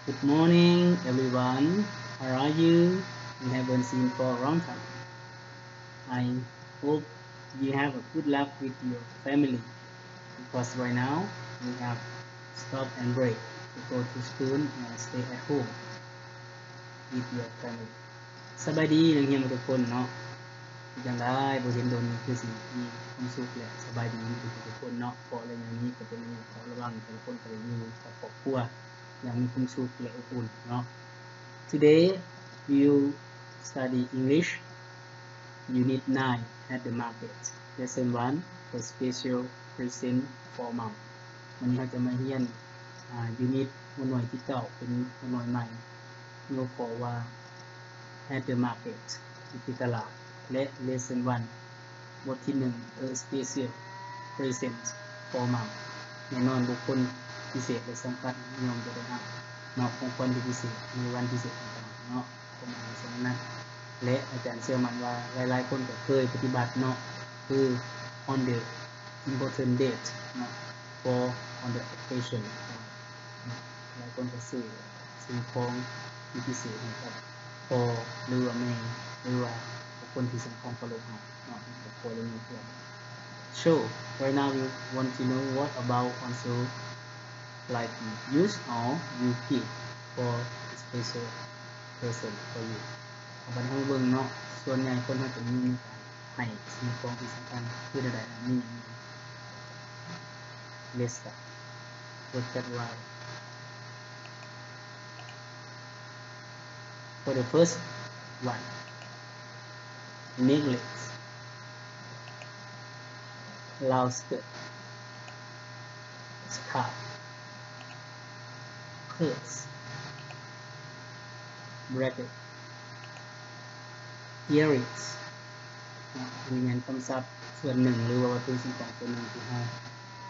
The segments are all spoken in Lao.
Good morning, everyone. How are you? We haven't seen for a long time. I hope you have a good luck with your family, because right now we have stop and break to go to school and stay at home with your family. ສະບາຍດີນັກຮຽນທຸກໆຄົນເນາະ, ເປັນຈັ່ງໃດ? ບໍ່ເຫັນດົນ ຄືຊິມີຄວາມສຸກ ແລະ ສະບາຍດີທຸກໆຄົນເນາະ, ເພາະໄລຍະນີ້ກໍເປັນໄລຍະເຝົ້າລະວັງ, ແຕ່ລະຄົນກໍໄດ້ຢູ່ກັບຄອບຄົວຢ່າງມີຄວາມສຸກ ແລະ ອົບອຸ່ນເນາະ. Today we will study English Unit nine, At the Market, Lesson one, A Special Present for Mom. ມື້ນີ້ເຮົາຈະມາຮຽນ ອາ Unit ຫົວໜ່ວຍທີເກົ້າ ເປັນຫົວໜ່ວຍໃໝ່ ຫົວຂໍ້ວ່າ At the Market ຢູ່ທີ່ຕະຫຼາດ ແລະ Lesson one ບົດທີໜຶ່ງ A Special Present for Mom. ແນ່ນອນ ບຸກຄົນພິເສດ ແລະ ສຳຄັນ ຍ່ອມຈະໄດ້ຮັບເນາະ ຂອງຂວັນທີ່ພິເສດ ໃນວັນພິເສດຕ່າງໆເນາະ. ປະມານສຳນັ້ນ ແລະ ອາຈານເຊື່ອໝັ້ນວ່າຫຼາຍໆຄົນກໍເຄີຍປະຕິບັດເນາະ ຄື on the important date ເນາະ or on the occasion ເນາະ. ຫຼາຍຄົນກໍຊື້ສິ່ງຂອງທີ່ພິເສດໃຫ້ກັບພໍ່ ຫຼືວ່າແມ່ ຫຼືວ່າບຸກຄົນທີ່ສຳຄັນເຄົາລົບເຮົາເນາະ ໃນຄອບຄົວ ຫຼື ໃນເພື່ອນ. So, right now we want to know what about also like you use or you give for a special person for you. ເອົາບັດເຮົາມາເບິ່ງເນາະ, ສ່ວນໃຫຍ່ຄົນເຮົາຈະມີໃນການໃຫ້ສິ່ງຂອງທີ່ສຳຄັນຄືແນວໃດ? ມີຫຍັງແດ່? Let's start. Look at why. For the first one, necklace, ລາວສະເກີດ, scarf, purse, bracelet, earrings ເນາະ. ອັນນີ້ແມ່ນຄຳສັບສ່ວນໜຶ່ງ ຫຼືວ່າວັດຖຸສິ່ງຂອງສ່ວນໜຶ່ງທີ່ເຮົາ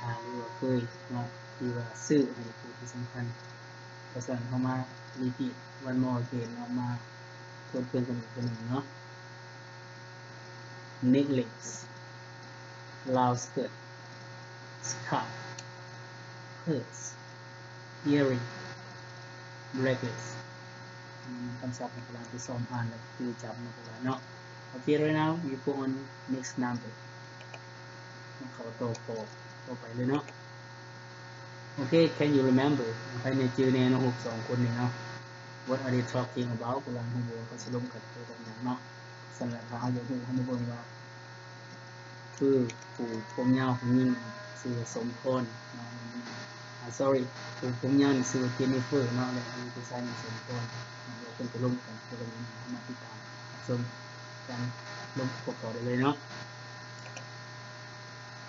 ອາ ຫຼືວ່າເຄີຍເນາະ ທີ່ວ່າຊື້ໃຫ້ຜູ້ທີ່ສຳຄັນ. ເພາະສະນັ້ນເຮົາມາ repeat one more again ເນາະ, ມາທວນທວນກັນອີກເທື່ອໜຶ່ງເນາະ. Necklace, ລາວສະເກີດ, scarf, purse, earring, bracelet. ອືມ ຄຳສັບໃຫ້ພວກເຮົາໄປຊ້ອມອ່ານ ແລະ ຈື່ຈຳເນາະ ພວກເຮົາເນາະ. Okay, right now we go on next number. ເຂົ້າຕໍ່ຂໍ້ຕໍ່ໄປເລີຍເນາະ. Okay, can you remember? ໃຜແນ່ຈື່ແນ່ເນາະ ຮູບສອງຄົນນີ້ເນາະ? What are they talking about? ພວກເຮົາຮູ້ບໍ່ວ່າເຂົາຊິລົມກັນກ່ຽວກັບຫຍັງເນາະ? ຊັ້ນລະ ຖ້າເຮົາຢາກຮູ້ ເຮົາມາເບິ່ງວ່າ ຄືຜູ້ຜົມຍາວຜູ້ຍິງຊື່ວ່າສົມພອນເນາະ, ອາ sorry ຜູ້ຜົມຍາວນີ້ຊື່ວ່າເຈນນິເຟີເນາະ ແລະ ຜູ້ຊາຍນີ້ສົມພອນເນາະ, ວ່າເພິ່ນຈະລົມກັນເລື່ອງຫຍັງ ເຮົາມາຕິດຕາມຮັບຊົມກັນ ລົມຂໍ້ໄດ້ເລີຍເນາະ.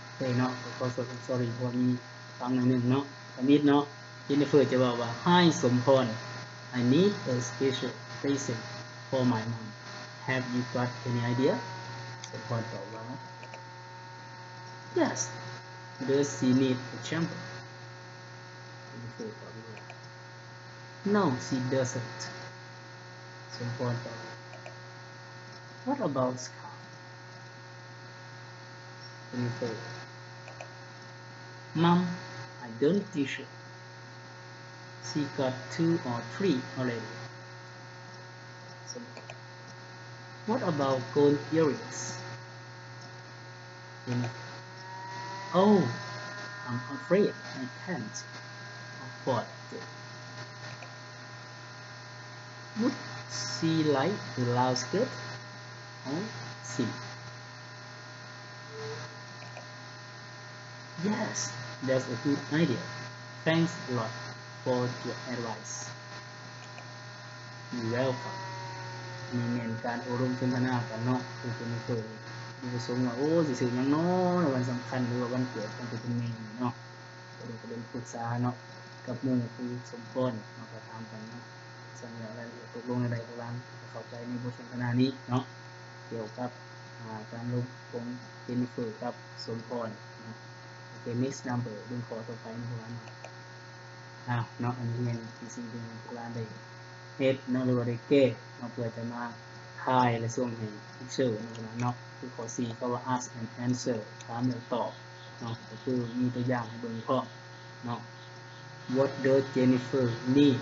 ໂອເຄເນາະ ຂໍໂທດ I'm sorry ເພາະວ່າມີຟັງໜ້ອຍໜຶ່ງເນາະ ທຳອິດເນາະ. ເຈນນິເຟີຈະເວົ້າວ່າ Hi ສົມພອນ I need a special present for my mom. Have you got any idea? ສົມພອນຕອບວ່າ Yes. Does she need a jumper? ເຈນນິເຟີຕອບວ່າ No, she doesn't. ສົມພອນຕອບວ່າ What about scarf? ເຈນນິເຟີ Mom, I don't think so. She got two or three already. So, what about gold earrings? Jennifer, oh, I'm afraid I can't afford them. Would she like a round skirt? Oh, see. Yes, that's a good idea. Thanks a lot for your advice. You're welcome. ນີ້ແມ່ນການໂອ້ລົມສົນທະນາກັນເນາະ ຄືເປັນເພິ່ນມີປະສົງວ່າ ໂອ້ ຊິຊື້ຫຍັງເນາະ ໃນວັນສຳຄັນ ຫຼືວ່າວັນເກີດຂອງຜູ້ເປັນແມ່ນີ້ເນາະ. ກໍໄດ້ປະເດັນປຶກສາເນາະ ກັບໝູ່ຄືສົມພອນເນາະ ກໍຖາມກັນເນາະ. ສະນັ້ນແລ້ວ ລາຍລະອຽດຕົກລົງແນວໃດ ພວກຫຼານກໍເຂົ້າໃຈໃນບົດສົນທະນານີ້ເນາະ ກ່ຽວກັບ ອາ ການລົມຂອງເຈນນິເຟີກັບສົມພອນເນາະ. ໂອເຄ next number ເບິ່ງຂໍ້ຕໍ່ໄປເນາະ ພວກຫຼານເນາະ. ອາ ເນາະ ອັນນີ້ແມ່ນທີ່ສິ່ງທີ່ພວກຫຼານໄດ້ເຮັດເນາະ ຫຼືວ່າໄດ້ແກ້ເນາະ ເພື່ອຈະມາຖ່າຍ ແລະ ສົ່ງໃຫ້ທີເຊີເນາະ ພວກຫຼານເນາະ. ຄືຂໍ້ສີ່ ເຂົາວ່າ ask and answer ຖາມແລ້ວຕອບ ເນາະ ກໍຄືມີຕົວຢ່າງໃຫ້ເບິ່ງພ້ອມເນາະ. What does Jennifer need?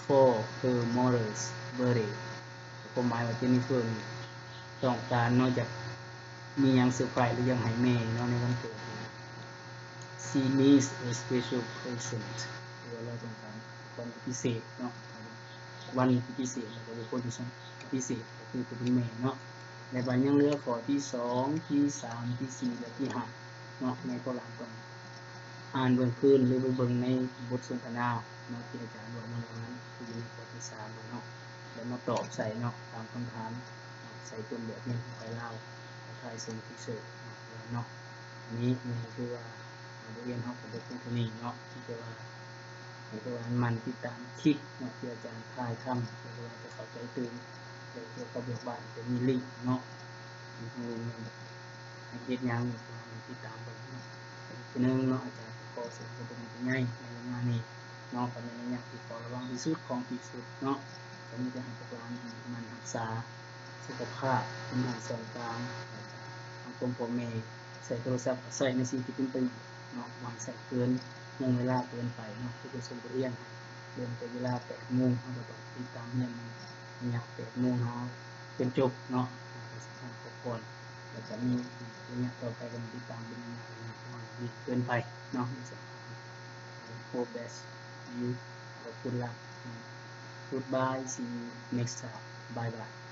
for her mother's birthday ຄວາມໝາຍວ່າເຈນນິເຟີນີ້ຕ້ອງການເນາະ ຢາກມີຫຍັງເຊີໄພຣສ໌ ຫຼື ຢາກໃຫ້ແມ່ເນາະ ໃນວັນເກີດ. She needs a special present ຄືວ່າລາວຕ້ອງການຂອງພິເສດເນາະ ວັນພິເສດ ແລ້ວກໍບຸກຄົນທີ່ສຳຄັນພິເສດ ກໍຄືຜູ້ເປັນແມ່ເນາະ. ແລະ ບາດຍັງເຫຼືອຂໍ້ທີສອງ ທີສາມ ທີສີ່ ແລະ ທີຫ້າເນາະ ໃນໂປຣແກຣມຕ້ອງ ອ່ານເບິ່ງຄືນ ຫຼື ໄປເບິ່ງໃນບົດສົນທະນາເນາະ ທີ່ອາຈານລວບມາແລ້ວນັ້ນ ທີ່ຢູ່ໃນປະຫວັດສາດເນາະ ແລ້ວມາຕອບໃສ່ເນາະ ຕາມຄຳຖາມ ໃສ່ຕົ້ນແບບຮຽນຂອງໄທລາວ ແລະ ຖ່າຍສົ່ງທີເຊີເນາະ. ອັນນີ້ແມ່ນຄືວ່າ ບົດຮຽນເຮົາກໍຈົບລົງເທົ່ານີ້ເນາະ ທີ່ແຕ່ວ່າ ໃຫ້ພວກເຮົາໝັ່ນຕິດຕາມຄລິບເນາະ ທີ່ອາຈານຖ່າຍທຳ ເພື່ອວ່າຈະເຂົ້າໃຈຕື່ມ ແລະ ກ່ຽວກັບເລື່ອງບ້ານຈະມີລິງເນາະ ຢູ່ທາງລຸ່ມນັ້ນ ໃຫ້ເຮັດຫຍັງ ໃຫ້ຕິດຕາມເບິ່ງເນາະ. ອີກທີໜຶ່ງເນາະ ອາຈານກໍຂໍສະແດງຄວາມເປັນຫ່ວງເປັນໃຍໃນໄລຍະນີ້ເນາະ ກໍແມ່ນໄລຍະທີ່ເຝົ້າລະວັງທີ່ສຸດຂອງທີ່ສຸດເນາະ ກໍມີແຕ່ໃຫ້ພວກຫຼານໝັ່ນຮັກສາສຸຂະພາບ ເປັນຫ້ອງສ່ອນກາງ ທາງກົມພໍ່ແມ່ ໃຊ້ໂທລະສັບກໍໃຊ້ໃນສິ່ງທີ່ເປັນປະໂຫຍດເນາະ ບໍ່ໃຫ້ໃຊ້ເກີນ ເລື່ອງເວລາເກີນໄປເນາະ ຄືເພິ່ນສົ່ງບົດຮຽນໃຫ້ ເລີ່ມແຕ່ເວລາແປດໂມງ ເຮົາກໍຕ້ອງຕິດຕາມຮຽນໃນໄລຍະແປດໂມງຫາຈົນຈົບເນາະ ກໍສຳຄັນຄອບຄວນ ແລ້ວກໍມີໄລຍະຕໍ່ໄປກໍຕິດຕາມເປັນໄລຍະ ເປັນໄລຍະ ເພາະວ່າມັນເກີນໄປເນາະ ໃນສຳຄັນ. Hope that you, good luck, goodbye, see you next time, bye bye.